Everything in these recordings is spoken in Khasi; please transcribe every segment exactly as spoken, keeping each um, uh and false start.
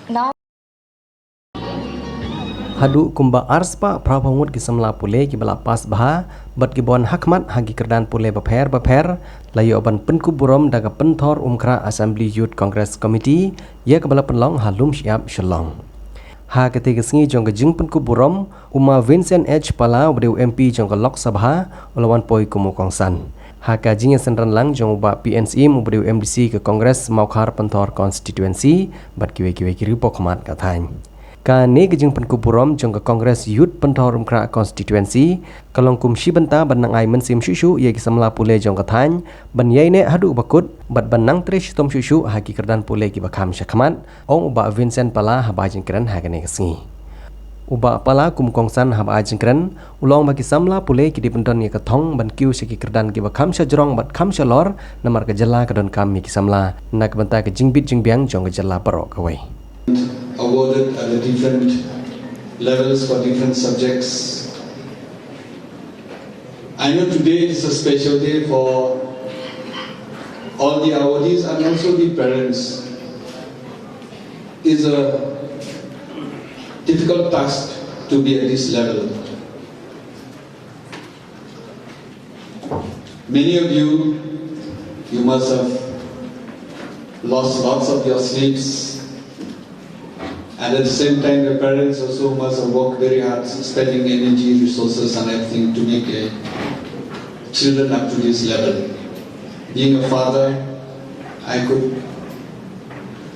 Now, haduh kumba arspah phra phew ngut ki samla pule kiba la pass bha bad ki bun hakhmat ha ki kyrdan pule bapher bapher la ïoh ban pynkup burom da ka Pynthor Umkhrah Assembly Youth Congress Committee, ïa kaba la pynlong ha Lumshyiap, Shillong. Ha katei ka sngi jong ka jingpynkup burom, u Ma Vincent H Pala, uba dei u M P jong ka Lok Sabha, u la wan poi kum u kongsan. Ha ka jingïasynran lang jong u Bah P N Syiem, uba dei u M D C ka Congress Mawkhar Pynthor Constituency, bad kiwei kiwei ki riewpawkhmat ka thaiñ. Kane ka jingpynkup burom jong ka Congress Youth Pynthor Umkhrah Constituency ka long kum shi bynta ban nang ai mynsiem shuh shuh ïa ki samla pule jong ka thaiñ ban ïaineh haduh ba kut bad ban nang trei shitom shuh shuh ha ki kyrdan pule kiba kham shakhmat, ong u Bah Vincent Pala haba ai jingkren ha kane ka sngi. U Bah Pala kum kongsan haba ai jingkren u la ong ba ki samla pule ki dei ban don ïa ka thong ban kiew sha ki kyrdan kiba kham shajrong bad kham shalor, namar ka jylla ka donkam ïa ki samla na ka bynta ka jingbit jingbiang jong ka jylla baroh kawei. Awarded at the different levels for different subjects. I know today is a special day for all the awardees and also the parents. It's a difficult task to be at this level. Many of you, you must have lost lots of your sleeps. And at the same time, the parents also must have worked very hard, spending energy, resources, and everything to make a children up to this level. Being a father, I could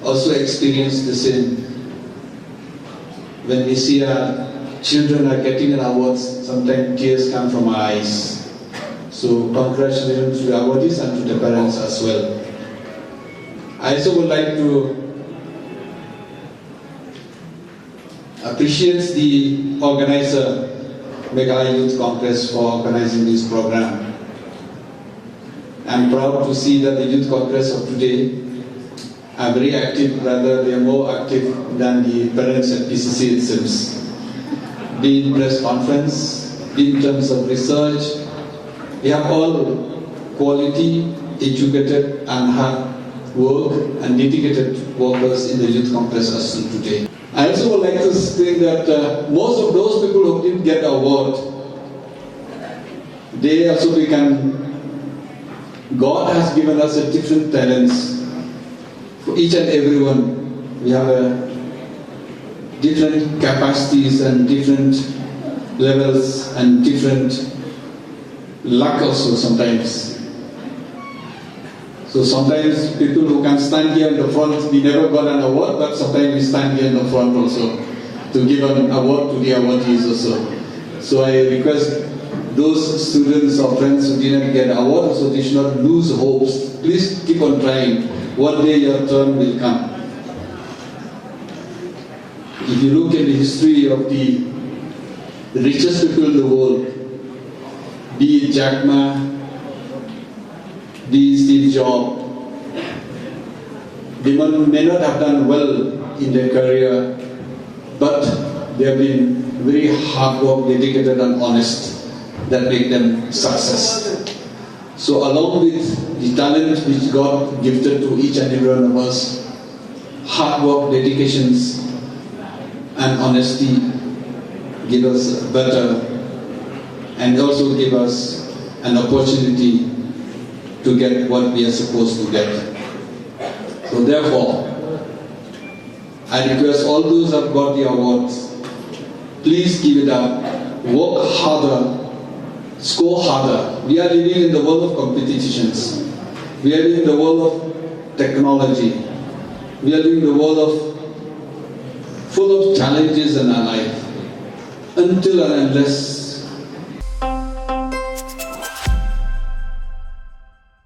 also experience the same. When we see our children are getting an award, sometimes tears come from our eyes. So congratulations to the awardees and to the parents as well. I also would like to appreciate the organizer, Meghalaya Youth Congress, for organizing this program. I'm proud to see that the Youth Congress of today are very active, rather they are more active than the parents at P C C, it seems. Be in press conference, be in terms of research, we have all quality, educated and hard work and dedicated workers in the Youth Congress as seen today. I also would like to say that uh, most of those people who didn't get award, they also become, God has given us a different talents for each and everyone. We have a different capacities and different levels and different luck also sometimes. So sometimes people who can stand here in the front, we never got an award, but sometimes we stand here in the front also to give an award to the awardees also. So I request those students or friends who didn't get award also, they should not lose hopes. Please keep on trying. One day your turn will come. If you look at the history of the richest people in the world, be it Jack Ma, be it Steve Jobs, they may may not have done well in their career, but they have been very hard work, dedicated and honest that make them success. So along with the talent which God gifted to each and every one of us, hard work, dedications, and honesty give us better and also give us an opportunity to get what we are supposed to get. So therefore, I request all those who have got the awards, please give it up. Work harder, score harder. We are living in the world of competitions. We are living in the world of technology. We are living in the world of full of challenges in our life. Until and unless